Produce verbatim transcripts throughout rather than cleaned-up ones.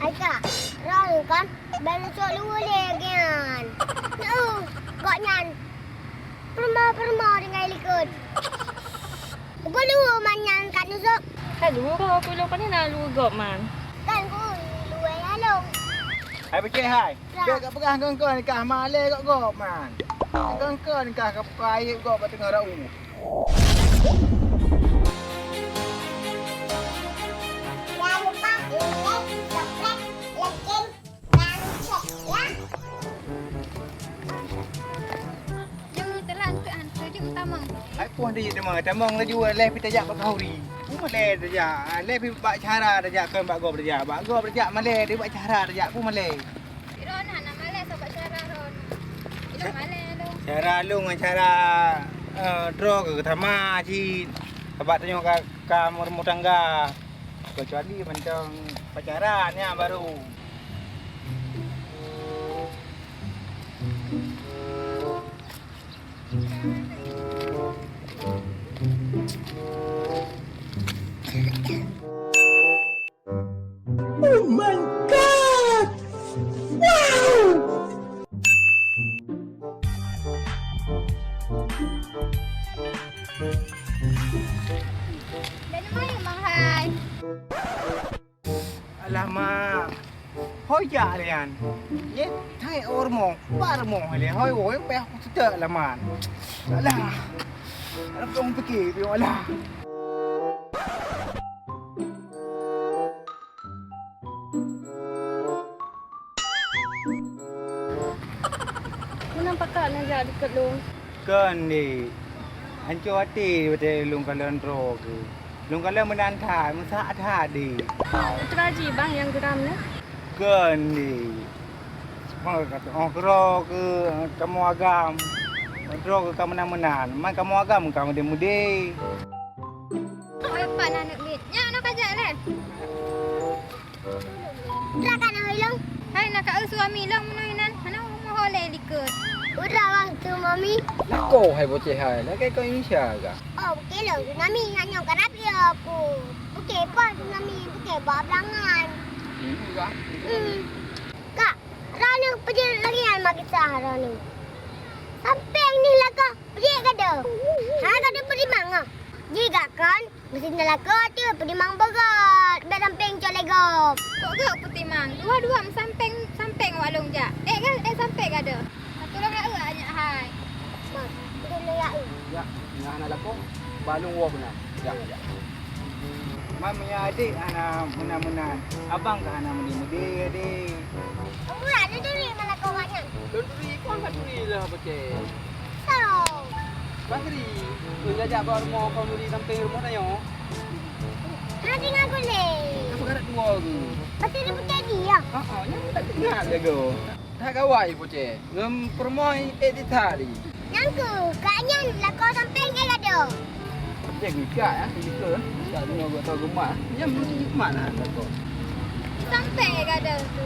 Hai kak, rang kan? Bèk neucok luweue lé geuh nyan. Neuh, gobnyan peurumoh-peurumoh tinggai likot. Ubé luweue man nyan ka neusok. Hai luweue gob, ulôn kon na luweue gob man. Kan ku luweue nyan lôn. Hai becek hai. Ya. Bèk kapeugah kon-kon nikah malèe gob-gob man. Kon-kon nikah kapeugah gob bak teungoh rot. Jangan lupa like, subscribe, like, dan share ya. Jom telan tu an, tu jom tamong. Hai puih di tamong, tamong laju leh pi tajak bak khanduri. Pu malèe tajak, leh pi bak syara tajak kon bak gob tajak. Bak gob tajak malèe, di bak syara tajak pu malèe. Droeneuh hana malèe sabab syara droeneuh. Ilôn malèe lôn. Syara lôn ngon syara, eh, droe keuh sama cit. Sabab tanyoe ka, ka meurumoh tangga. Keucuali mantong pacaran nyan baru. Oh my God! Wow! Dari mana, Mang Hai? Alah, Mak. Hôi jak lé nyan. Ye, hai, oh, rumoh. Bak rumoh lé. Hôi, hôi, payah kuseutôt lah, Man. Alah. Alah, kong pike, pion alah. Meunan pakak neujak dikeue lôn? Kon, Dek. Hanco até watèe lôn kalon droe keuh. Lôn kalon meunan that, meusahat that, Dek. Putra jih, Bang, nyang geuram nyoe? Kon, Dek. Seumah ka teu'oh keudroe keuh kamoe agam. Droe keuh ka meunan-meunan. Man kamoe agam ka meudeh-meudeh. Oi, pat na aneuk miet. Nyak na ka jak lé. Udra ka na ilong. Hai, na ka eu suami ilong meunyoe inan. Hana rumoh lé likot. Udra wang tu mami. Lako hai boceh hai. Lagèe kau Indonesia ka. Oh, bukan lo tsunami. Hanya karap dia aku. Bukan pun tsunami. Bukan bawa belangan. Ini ka. Hmm. Kak, rani pejit lagi yang mak kita rani. Sampai ni lah kak. Pejit kada. Ha, kada beri manga. Jika kan. Meusti neulakèe teuh peutimang beugöt, bèk sampéng cok lé gob. Kok geuh peutimang? Dua-dua meusampéng, sampéng wak lôn jak. Eh, ga-, eh, sampéng gadôh. Tulông rayeuk nyak hai. Mak, tulông rayeuk. Ya, nyan hana lakoe. Balong woe beuna. Ya, ya. Man meunyo adék hana meunan-meunan, abang ka hana meudeh-meudeh, adék. Kamu nak duduk di mana kau awak nyan? Lôn turi, kon ka turi lah, Boceh. Soe? Bakri, lôn jak bak rumoh khanduri sampéng rumoh tanyoe. Hana teuingat gulé. Ka peukarat dua geuh. Pasti dia percaya dia. Ha, ha, nyan tak teuingat jagoe. That gawai Pucé. Ngon peurumoh ék titari. Nyan keuh, kak nyan lakoe sampéng ék gadôh. Cek nikah ya, nikah. Tak dengar buat tahu gemak. Nyan mesti gemak lah lakoe. Sampéng ék gadôh tu.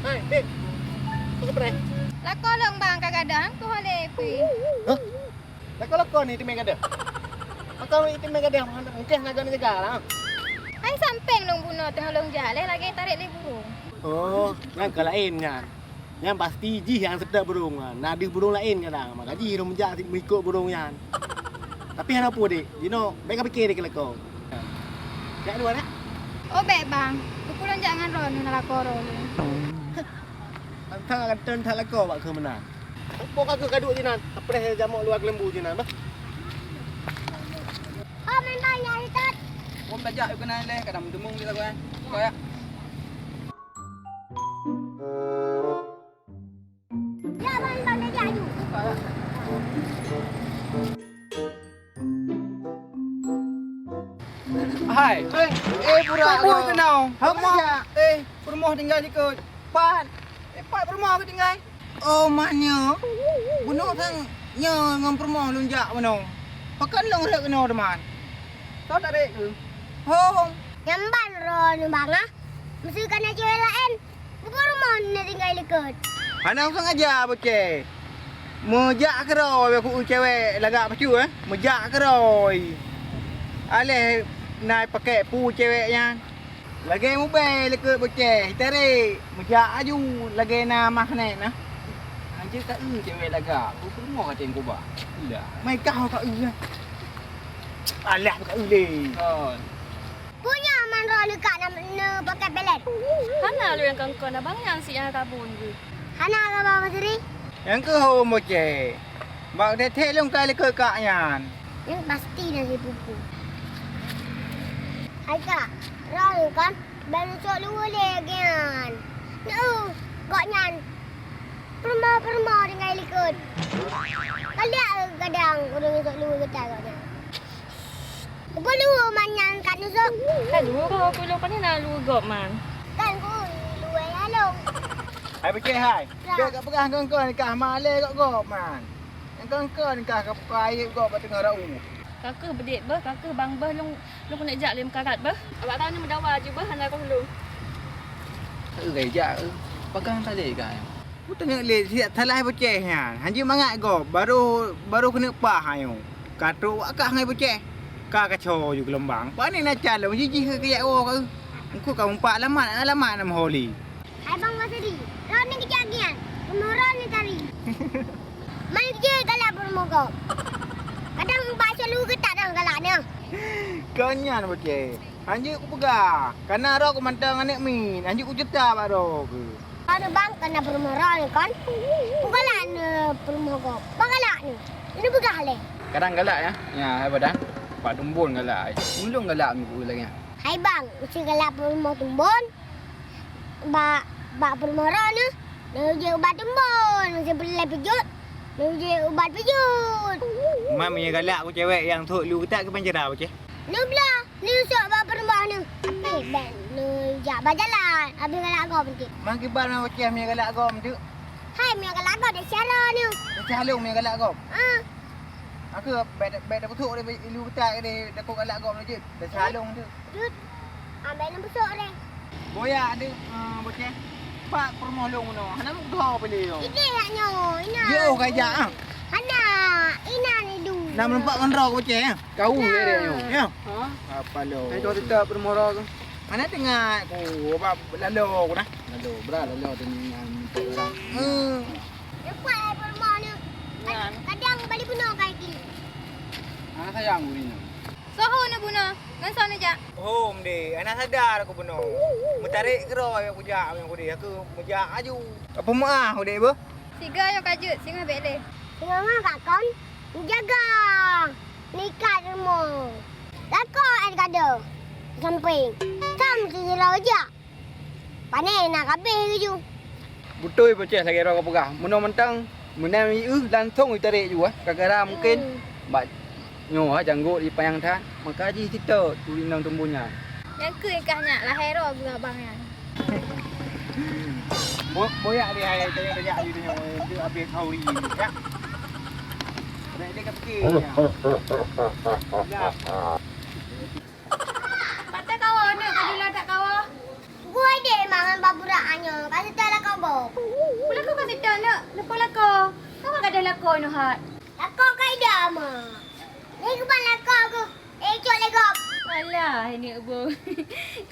Hai, Beb. Apa kau pernah? Lakoe lôn bang ka gadôh, hang tuho lé pih. Hah? Lakoe-lakoe ni teumé gadôh. Maka teumé gadôh, mungkén naga ni jaga lah. Hai sampéng lôn bunoe teungoh lôn jak lé lagèe tarek lé burông. Oh, nyan ka laén nyan. Nyan pasti jih nyang seutôt burông nyan. Na deuh burông laén kadang, maka jih lôn jak meuikot burông nyan. Tapi hana peue dek, jinoe bèk ka pike dek keu lakoe. Jak dua nak? Oh bèk bang, teupeu lôn jak ngon droeneuh na lakoe droeneuh. Tantang akan tön that lakoe bak keu meunan. Pok ka keu kaduek jinan, apreh jamok luwa keuleumbu jinan bah. Oh, memang ya, Ustaz. Pom tajak yuk keunan leh, kadang meuteumong kita kan. Kau ya. Ya, bang, bang, tajak yuk. Kau ya. Hai. Eh, eh, pura. Pura kau. Kenal. Hamba. Eh, peurumoh tinggai likot. Pat. Eh, pat peurumoh aku tinggai. Oh, mak nyoe. Bunoe sang nyoe ngon peurumoh lôn jak bunoe. Pakon lôn rhot keunoe teuma? Soe tarek keuh? Hom. Nyang ban droeneuh bang ah. Meuseu ka na cewek laén, bubur mon na tinggai likot. Hana usah ngaja, Boceh. Meujak keudroe, aku cewek lagak pacut, eh. Meujak keudroe. Aléh na pakai pu cewek nyan. Lagèe mubèe likot boceh, tarek, meujak aju lagèe na magnet na. Hanjeuet ka eu cewek lagak, ku peurumoh ka tem kuba. Lah, mai kah ka eu nyan. Alah ka eu lé. Kon. Peue nyan man droeneuh ka na, neupakai pelet? Hana lôn nyang kon-kon, abang nyan si nyang kabun geuh. Hana ka ba Basri? Nyang keuh ho boceh. Bak teutek lôn ka likot kak nyan. Nyan pasti na sipupu. Hai kak, droeneuh kon, ban neusok luweue lé lagèe nyan. Neu, gobnyan peurumoh-peurumoh tinggai likot. Ka liak kadang ureueng neusok luweue geutai gobnyan. Peue luweue man nyan ka neusok? Ka luweue, peue luweue, pane na luweue gob man? Kan ku luweue ya lôn. Hai beuceh hai. Ya. Bèk ka peugah kon-kon kah malèe gob-gob man. Nyang kon-kon kah ka buka aib gob bak teungoh rau. Ka keuh beudiek beuh, ka keuh bang beuh, lôn, lôn keuneuk jak lé meukarat beuh. Awak droeneuh meudawa jih beuh, hana roh lôn. Ka eu gai jak eu. Pakon saleh kah? Kuteungeut lé siat salah beuceh nyan. Hanjeuet mangat gob, barô, barô keuneuk paih ayong. Ka trok wak kah ngon beuceh. Ka kaco ju geulombang. Pane na calon jijih keu keuyak woe ka eu. Engku ka mumpak alamat, alamat na meuholi. Hai bang Basri, droeneuh keujak gian. Peurumoh droeneuh tari. Man jih galak peurumoh gob. Kadang bak solu geutak dong galak nyoe. Kon nyan beuceh. Hanjeuet kupeugah, kana roh ku mantong aneuk miet, hanjeuet kuceuta bak droe keuh. Aneuk bang kana peurumoh droeneuh kon? Kugalak neu peurumoh gob. Bang galak neu. Ini peugah lé. Kadang galak ya. Ya, hai badan. Pak Tumbon galak ai. Ulôn galak minggu lagèe nyan. Hai bang, meusti galak peurumoh Tumbon. Bak, bak peurumoh droeneuh, neujép ubat Tumbon. Meusti peureulèe peujeuet, neujép ubat peujeuet. Man meunyoe galak ku cewek nyang thok lu geutak keu panjara beuceh. Neubloe, neusok bak peurumoh neuh. Tapi bèk neujak bak jalan, abéh galak gob meunteuek. Man kiban ma beuceh meunyoe galak gob meunteuek? Hai meunyoe galak gob desya droeneuh. Desya lôn meunyoe galak gob? Ah. Aku bèk, bèk tapeutrok deh, lu geutak deh, takot galak gob laju. Desya lôn meunteuek. Jeuet. Ambek lôn beusok deh. Boya deh, ah, boceh. Pak peurumoh lôn meunoe. Hana meugoe pih lé nyoe. Ideh yak nyoe, inan. Yo, ka jak, ah. Hana, inan idu. Nah, meureumpok ngon droe boceh, ya? Kau, ya, deh, nyoe. Ya. Ha? Apa lo? Hai, kau tetap peurumoh droe kau. Hana teuingat ku, apa lalo ku dah. Lalo, bra lalo dengan minta orang. Hmm. Lepas peurumoh ni. Kadang balik bunoe kai kili. Hana sayang ku ni. Soe ho neubunoe? Ngon soe neujak? Hom deh, hana sadar aku bunoe. Meutarek keudroe kujak nyang kudeh, aku meujak aju. Apa meuah udeh beuh? Sigoe nyoe ka jeuet, singoh bèk lé. Singoh ngon ka kon, neujaga, neuikat rumoh. Lakoe 'et kado, sampéng. Tam sisidroe jak. Pané na kabéh laju. Beutôi beuceh lagèe droe kapeugah. Meunoe mantong, meunan jiéh langsong jitarek ju, eh. Gara-gara mungken bak nyoe, eh, janggôt jipanyang that, maka jih siteuk turi inong tumbon nyan. Nyang keu kah nyak lahé droe geuh abang nyan. Bo-, boyak deh hai, tanya-tanya laju tanya, eh, tu habéh khauri, ya. Rek dia ka pikir, ya. Ya. Pat kawoe, neuk, ka jula that kawoe? Gui deh mangat bak burak nyoe, ka seutôt lakoe gob. Peue lakoe ka seutôt, neuk? Leupah lakoe. Kamoe gadôh lakoe nyoe hat. Lakoe ka idam, ma. Lé keuban lakoe keuh, eh, icok lé gob. Alah, hai neuk bong.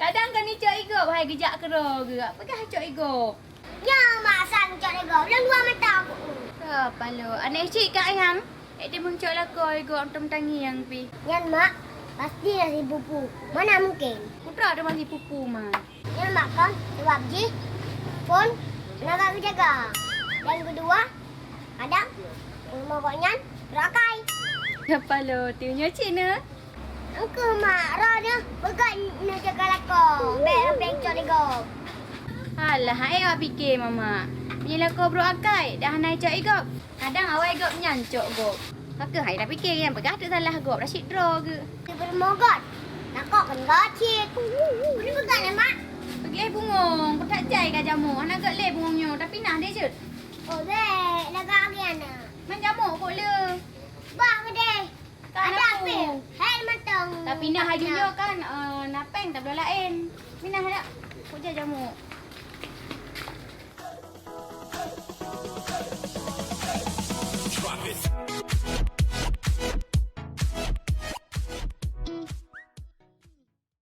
Kadang kon icok i gob, hai geujak keudroe geuh. Peugah icok i gob. Nyoe mak sang cok lé gob, lôn dua mata ku. Ka palo. Aneuk cit ka ayang. Ék timbong cok lakoe gob tom tangieng pih. Nyan mak, pasti na sipupu. Mana mungkin? Putra teuma sipupu, ma. Nyan mak kon, sabab jih phon na ka geujaga. Dan keudua, kadang rumoh gobnyan berakai. Ka palo, tiep nyoe cit na. Engkeuh mak, roh nyoe beugöt neujaga lakoe, bèk, bèk cok lé gob. Alah, hai awak pike, Mamak. Meunyoe lakoe brôk akai, dak hana icok i gob. Kadang awai gob nyan cok gob. Pakon hai tapike nyang peugah teusalah gob, dak cit droe geuh. Peurumoh göt, lakoe kon göt cit. Peue peugah lé mak? Peugah bungong, peutak jai ka jamok, hana göt lé bungong nyoe, tapi nah deh jeuet. Oh, bèk, lagak lagèe na. Man jamok kok le. Bah keudeh. Kan ada aku. Pèng. Hai mantong. Tapi nah, tapi haju nah. Nyoe kan, eh, na pèng tabloe laén. Minah dak? Kok ja jamok.